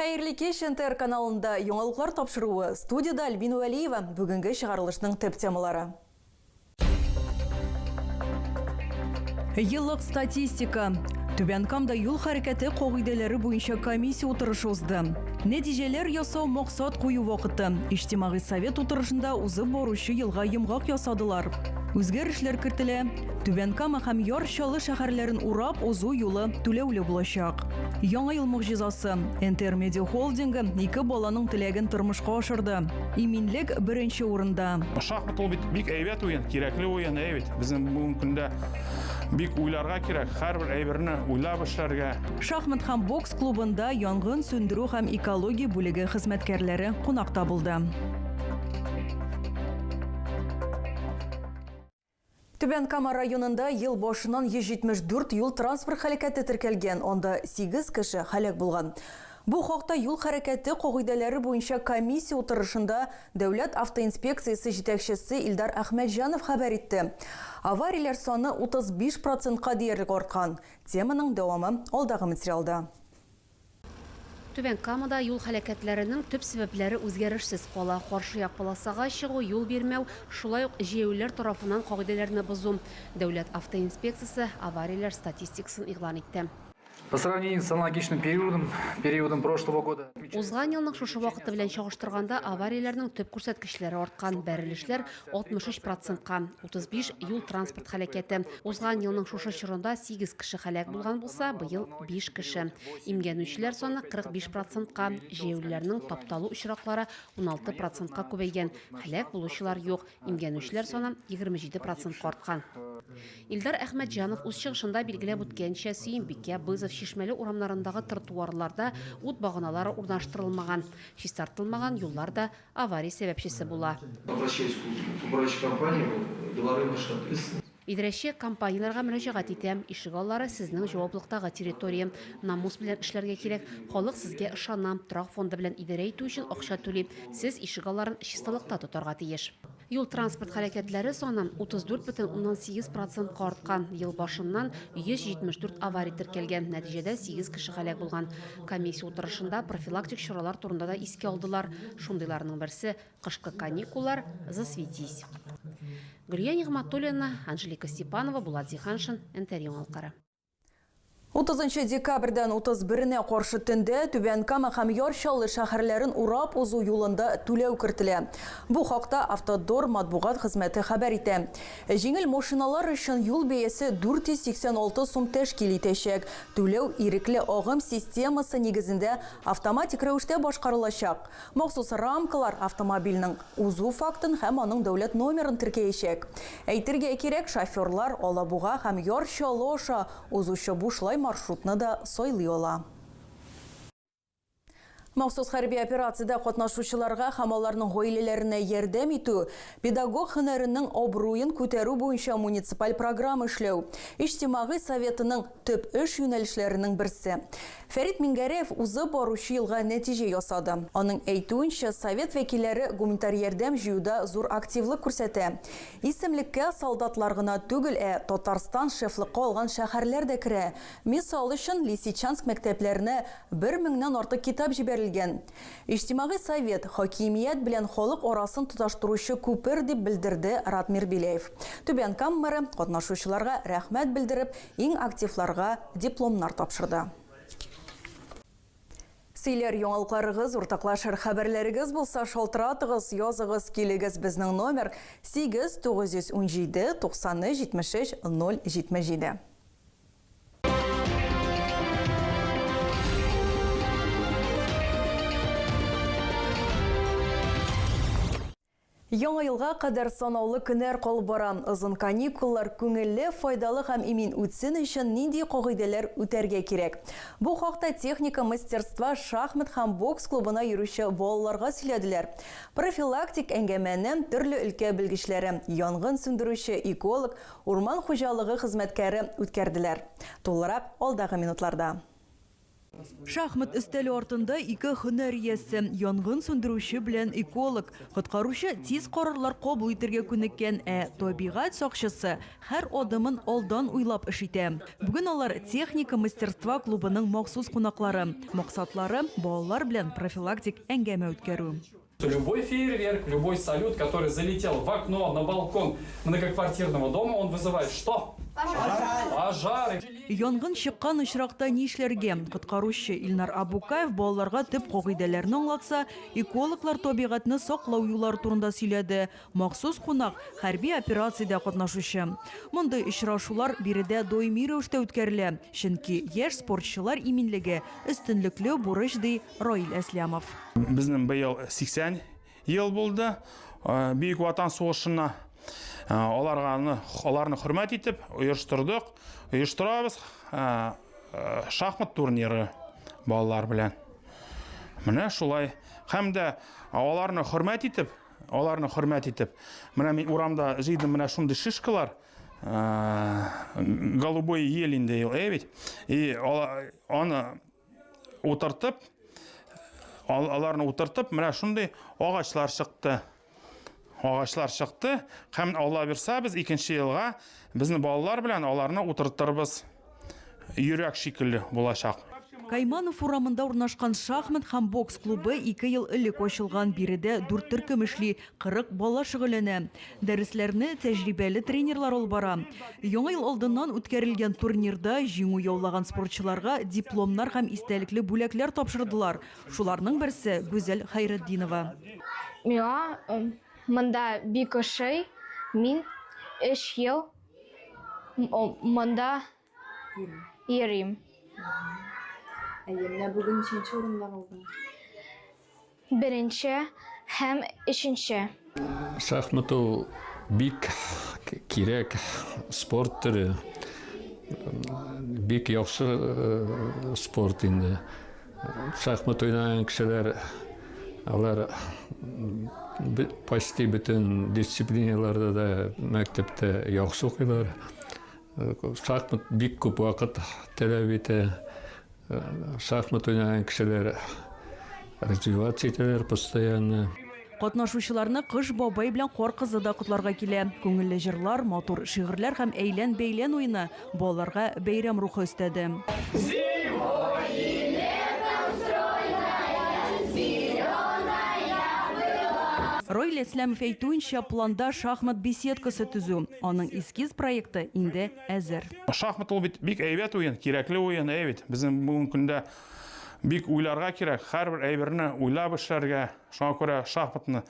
Хәерле кич, НТР каналында яңалыклар тапшыруы. Студиядә Альбина Вәлиева. Бүгенге чыгарылышның төп темалары. Еллык статистика. Түбән Камда юл хәрәкәте кагыйдәләре буенча комиссия утырышы узды. Нәтиҗәләр ясау максат кую вакыты. Иҗтимагый совет утырышында узып баручы елга йомгак ясадылар. Үзгәрешләр кертелә. Түбән Кама һәм Яр Чаллы шәһәрләрен урап узу юлы түләүле булачак. Яңа ел могҗизасы. НТР Медиа Холдингы ике баланың теләген тормышка ашырды. Иминлек беренче урында. Шахмат ул бит бик әйбәт уен, кирәкле уен, әйе бит. Безнең бүгенге көндә бик уйларга кирәк, һәрбер әйберне уйлап эшләргә. Шахмат һәм бокс клубында янгын сүндерү һәм экология бүлеге хезмәткәрләре кунакта булды. Түбән Кама районында ел башыннан 174 юл-транспорт һәлакәте теркәлгән, анда 8 кеше һәлак булган. Бу хакта юл хәрәкәте кагыйдәләре буенча комиссия утырышында Дәүләт автоинспекциясе җитәкчесе Илдар Әхмәтҗанов хәбәр итте. Аварияләр саны 35 процентка диярлек арткан. Теманың дәвамы алдагы материалда. Түбән Камада юл һәлакәтләренең төп сәбәпләре үзгәрешсез кала, каршы як полосага чыгу, юл бирмәү, шулай ук җәяүлеләр тарафыннан кагыйдәләрне бозу. Дәүләт автоинспекциясе аварияләр статистикасын игълан итте. По сравнению с аналогичным периодом, периодом прошлого года. Узган елның шушы вакыты белән чагыштырганда аварияләрнең төп күрсәткечләре арткан, бәрелешләр 63 процентка, 35 юл-транспорт һәлакәте. Узган елның шушы чорында 8 кеше һәлак булган булса, быел 5 кеше. Имгәнүчеләр саны 45 процентка, җәяүлеләрнең тапталу очраклары 16 процентка күбәйгән, һәлак булучылар юк. Имгәнүчеләр саны 27 процентка арткан. Илдар Әхмәтҗанов үз чыгышында билгеләп үткәнчә, Сөембикә, Бызов, Чишмәле урамнарындагы тротуарларда ут баганалары урнаштырылмаган. Чистартылмаган юллар да авария сәбәпчесе була. Обращаюсь к управляющей компании, дворы наши ответственны. Идарәче компанияләргә мөрәҗәгать итәм, ишегаллары сезнең җаваплыктагы территория. Намус белән эшләргә кирәк, халык сезгә ышана, торак фонды белән идарә итү өчен акча түли, сез ишегалларын чисталыкта тотарга тиеш. Юл-транспорт һәлакәтләре саны 34,8 процентка арткан. Ел башыннан 174 авария теркәлгән, нәтиҗәдә 8 кеше һәлак булган. Комиссия утырышында профилактик чаралар турында да искә алдылар. Шундыйларның берсе, Кышкы каникуллар, засветись. Гөлия Нигъмәтуллина, Анжелика Степанова, Булат Зиһаншин, НТР Яңалыклары. 30 декабрьдән 31-нә каршы төндә Түбән Кама һәм Яр Чаллы шәһәрләрен урап узу юлында түләү кертелә. Бу хакта Автодор матбугат хезмәте хәбәр итә. Җиңел машиналар өчен юл бәясе 486 сум тәшкил итәчәк. Түләү ирекле агым системасы нигезендә автоматик рәвештә башкарылачак. Махсус рамкалар автомобильнең узу фактын һәм аның дәүләт номерын теркәячәк. Әйтергә кирәк, шоферлар Алабуга һәм Яр Чаллы аша узучы бушлай маршрутны да сайлый ала. Махсус хәрби операциядә катнашучыларга һәм аларның гаиләләренә ярдәм итү, педагог һөнәренең абруен күтәрү буенча муниципаль программа эшләү, Иҗтимагый советының төп эш юнәлешләренең берсе. Фәрит Миңгәрәев узып баручы елга нәтиҗә ясады. Аның әйтүенчә, совет вәкилләре гуманитар ярдәм җыюда зур активлык күрсәтә. Исемлеккә солдатлар гына түгел, ә Татарстан шефлыкка алган шәһәрләр дә керә. Мисал өчен, Лисичанск мәктәпләренә бер меңнән артык китап җибәрелгән. Иҗтимагый совет, хакимият белән халык арасын тоташтыручы күпер, дип белдерде Ратмир Беляев. Түбән Кама мэры, катнашучыларга рәхмәт белдереп, Иң активларга дипломнар тапшырды. Сөйләр яңалыкларыгыз, уртаклашыр хәбәрләрегез булса, шалтыратыгыз, языгыз, килегез. Безнең номер 8 917 93 73 077. Яңа елга кадәр санаулы көннәр калып бара. Озын каникуллар күңелле, файдалы һәм имин үтсен өчен нинди кагыйдәләр үтәргә кирәк? Бу хакта техника мастерства шахмат һәм бокс клубына йөрүче балаларга сөйләделәр. Профилактик әңгәмәне төрле өлкә белгечләре, янгын сүндерүче, эколог, урман хуҗалыгы хезмәткәре үткәрделәр. Тулырак алдагы минутларда. Шахмат өстәле артында ике һөнәр иясе, янгын сүндерүче белән эколог. Коткаручы тиз карарлар кабул итәргә күнеккән, ә табигать сакчысы һәр адымын алдан уйлап эш итә. Бүген алар Техника мастерства клубының махсус кунаклары. Максатлары, балалар белән профилактик әңгәмә үткәрү. Любой фейерверк, любой салют, который залетел в окно, на балкон многоквартирного дома, он вызывает что? Пожары. Янгын чыккан очракта нишләргә? Коткаручы Илнар Абукаев балаларга төп кагыйдәләрне аңлатса, экологлар табигатьне саклау юллары турында сөйләде. Махсус кунак, хәрби операциядә катнашучы. Мондый очрашулар биредә даими рәвештә үткәрелә, чөнки яшь спортчылар иминлеге, өстенлекле бурыч, ди Раил Әсләмов. Безнең быел 80 ел булды Бөек Ватан сугышына. Аларга аларны хөрмәт итеп оештырдык, оештырабыз шахмат турниры балалар белән. Менә шулай. Һәм дә аларны хөрмәт итеп, аларны хөрмәт итеп, менә мин урамда җыйдым менә шундый шишкалар, голубой ель инде ул, әйе бит. И аны утыртып, аларны утыртып, менә шундый агачлар чыкты. Агачлар чыкты һәм Алла бирсә, без икенче елга безнең балалар белән аларны утыртырбыз. Йөрәк шикелле булачак. Кайманов урамында урнашкан шахмат һәм бокс клубы 2 ел элек ачылган. Биредә 4 төркем эшли, 40 бала шөгыльләнә. Дәресләрне тәҗрибәле тренерлар алып бара. Яңа ел алдыннан үткәрелгән турнирда җиңү яулаган спортчыларга дипломнар һәм истәлекле бүләкләр тапшырдылар. Шуларның берсе, Гүзәл Хәйретдинова. Миңа монда бик ошый. Мин өч ел монда йөрим. Әйе, менә бүген ничәнче урыннар алдың? Беренче һәм өченче. Шахмат ул бик кирәк спорт төре. Бик яхшы спорт инде. Шахмат уйнаган кешеләр алар почти бөтен дисциплиналарда да мәктәптә яхшы укыйлар. Шахмат бик күп вакыт таләп итә. Шахмат уйнаган кешеләр развиваться итәләр постоянно. Катнашучыларны Кыш бабай белән Кар кызы да котларга килә. Күңелле җырлар, матур шигырьләр һәм әйлән-бәйлән уены балаларга бәйрәм рухы өстәде. Раил Әсләмов әйтүенчә, планда шахмат беседкасы төзү. Аның эскиз проекты инде әзер. Шахмат ул бит бик әйбәт уен, кирәкле уен, әйе бит. Безнең бүгенге көндә бик уйларга кирәк, һәрбер әйберне уйлап эшләргә. Шуңа күрә шахматны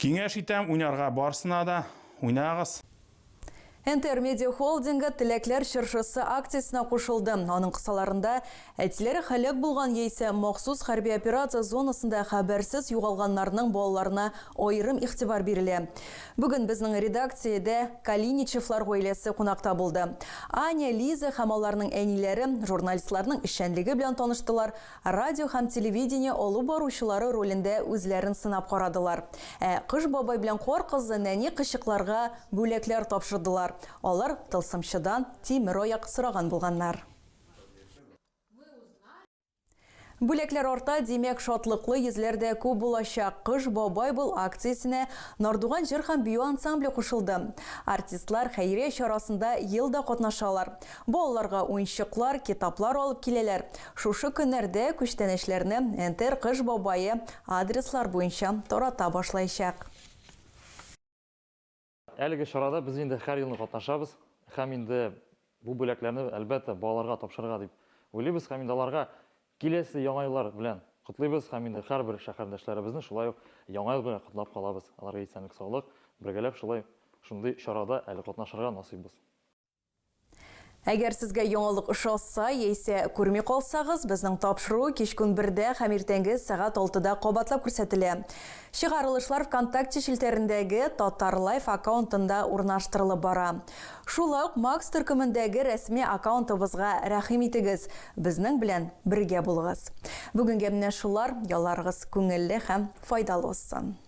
киңәш итәм уйнарга барысына да, уйнагыз. НТР Медиа Холдингы Теләкләр чыршысы акциясенә кушылды. Аның кысаларында әтиләре һәлак булган яисә махсус хәрби операция зонасында хәбәрсез югалганнарның балаларына аерым игътибар бирелә. Бүген безнең редакциядә Калиничевлар гаиләсе кунакта булды. Аня, Лиза һәм аларның әниләре журналистларның эшчәнлеге белән таныштылар, радио һәм телевидение алып баручылары ролендә үзләрен сынап карадылар. Ә Кыш бабай белән Кар кызы нәни кызчыкларга бүләкләр тапшырдылар. Алар тылсымчыдан тимер аяк сораган булганнар. Бүләкләр арта, димәк, шатлыклы йөзләр дә күп булачак. Кыш бабай бул акциясенә Нардуган җыр һәм бию ансамбле кушылды. Артистлар хәйрия чарасында ел да катнашалар. Балаларга уенчыклар, китаплар алып киләләр. Шушы көннәрдә күчтәнәчләрне НТР Кыш бабае адреслар буенча тарата башлаячак. Әлеге чарада без инде һәр елны катнашабыз һәм инде бу бүләкләрне, әлбәттә, балаларга тапшырырга дип уйлыйбыз һәм инде аларга киләсе Яңа еллар белән котлыйбыз һәм инде һәрбер шәһәрдәшләребезне шулай ук Яңа ел белән котлап калабыз. Аларга исәнлек-саулык, бергәләп шулай шундый чарада әле катнашырга насыйп булсын. Әгәр сезгә яңалык ошаса яисә күрми калсагыз, безнең тапшыру кичке 11-дә һәм иртәнге сәгать 6-да кабатлап күрсәтелә. Чыгарылышлар ВКонтакте челтәрендәге Татар Лайф аккаунтында урнаштырылып бара. Шулай ук Макс төркемендәге рәсми аккаунтыбызга рәхим итегез, безнең белән бергә булыгыз. Бүгенгә менә шулар, ялларыгыз күңелле һәм файдалы узсын.